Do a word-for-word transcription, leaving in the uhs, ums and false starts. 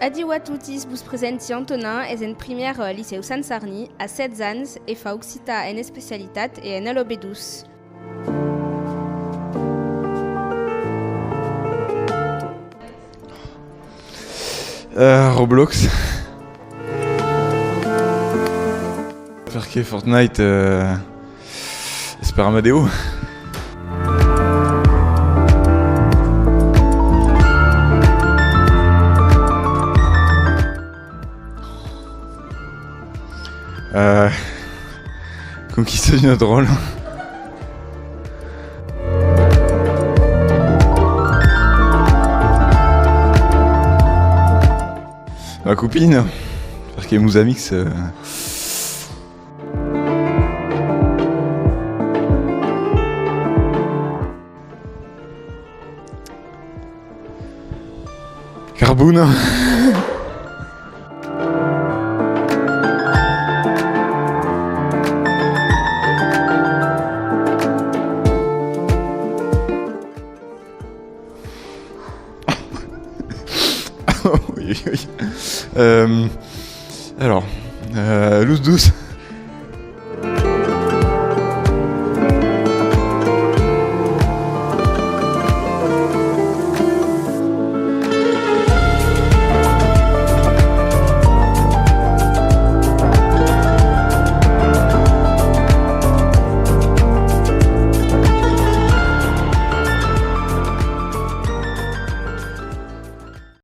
Adiu a totis, vos presenti Antonin, es en primièra al licèu Sant Sarni, a setze ans e fa occitan en especialitat e en L B dos. Eh, Roblox. Perqué Fortnite, eh, es per Amadeo. Eh, Conquista d'una dròlla. Ma copina, perqué mos amics, eh, Carbona. Ui, ui, ui. Euh, alors, euh, Luz Duz.